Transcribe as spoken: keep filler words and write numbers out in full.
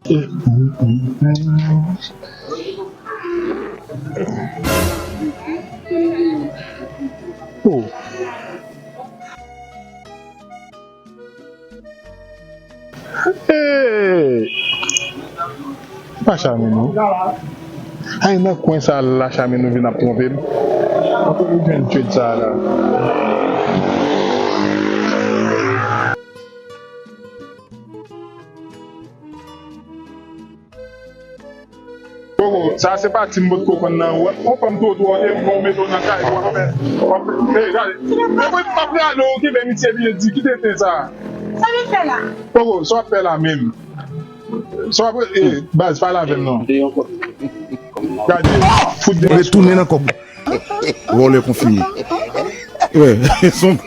Oh. Hey! Pa Chamino. Ay, nan kwen sa la Chamino vin ap twonpe m. Mwen kote l jwenn tchwèt sa la. Poko, sa se pati m potko konn nan. Ou wè, on fanm twotwo, e bon, mete w nan kay, w ap fè, w ap fè, e, gade. E mwen, m ap rale w, ki vè misye vin di, ki tenten sa. Sa m fè la? Poko, sa w ap fè la menm? Sa w ap, e, baz, pale avè m non. Gade, fout de retounen nan kòb. Vòlè konfime. Wè, son.